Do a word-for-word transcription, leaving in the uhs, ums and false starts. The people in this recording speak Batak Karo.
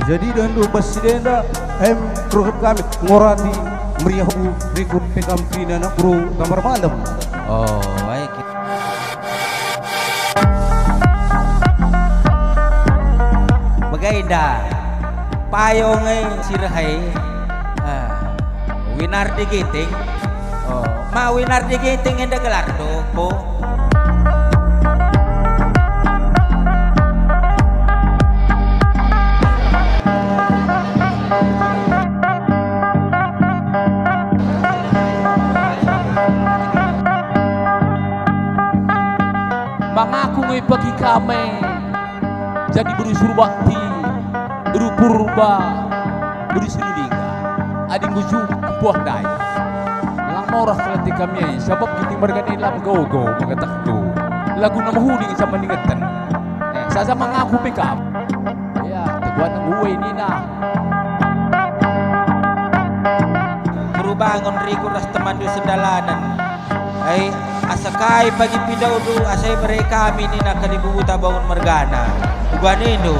Jadi, dahulu bas si enda, em, rusup kami, ngorati, meriah u, rikut P K M kerina anak guru Tambar Malem. Oh, baik. Bagenda, payung e si reh e, ah, Winardi Ginting. Oh, ma Winardi Ginting enda gelarndu, Empu? Mengaku nge bagi kami jadi beru Surbakti, beru Purba, beru Sinulingga. Adi nguju kempuah ndai, lang morah kalati kami e, sabap Ginting mergana la megogo, mengatahndu. Laguna mehuli sama ningeten. Eh, saja mengaku pe kam. Ya, teguan nang uwe nina. Guru bangun rikut ras temanndu sendalanen. Ai, asa kai pagi pidaundu, asa ibere kami nina kalibuta bangun mergana. Uga nindu,